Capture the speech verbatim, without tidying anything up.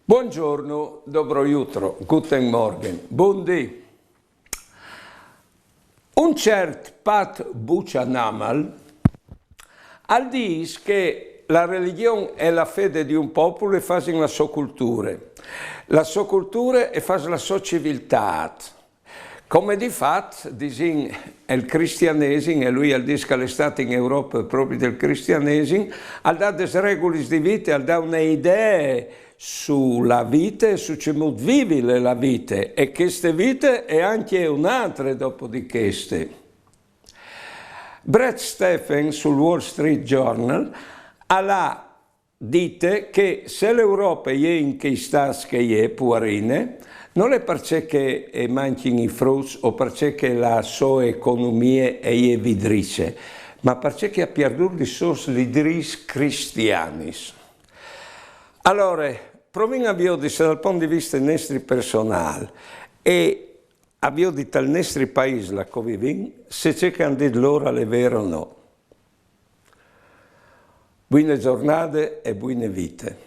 Buongiorno, dobro jutro, guten Morgen, bundì. Un cert Pat Buchanan al dîs che la religion e la fede di un popul e fasin la sô culture. La sô culture e fâs la sô civiltât. Come di fat, disìn, il cristianesin, e lui al dîs che al è stât in Europe propit il cristianesin, al dà des regulis di vite, al dà une idee su la vite e su cemût vivile la vite, e cheste vite e ancje une altre dopo di cheste. Brett Stephens sul Wall Street Journal al à dite che se l'Europe e je in chei stâts che e je, puarine, nol è parcè che e mancjin i fruts o parcè che la sô economie e je vidrice, ma parcè che e à pierdût lis sôs lidrîs cristianis. Alore, provìn a viodi se dal pont di viste nestri personâl e a viodi tal nestri paîs là che o vivìn, se ce che a àn dit lôr al è vêr o no. Buine zornade e buine vite.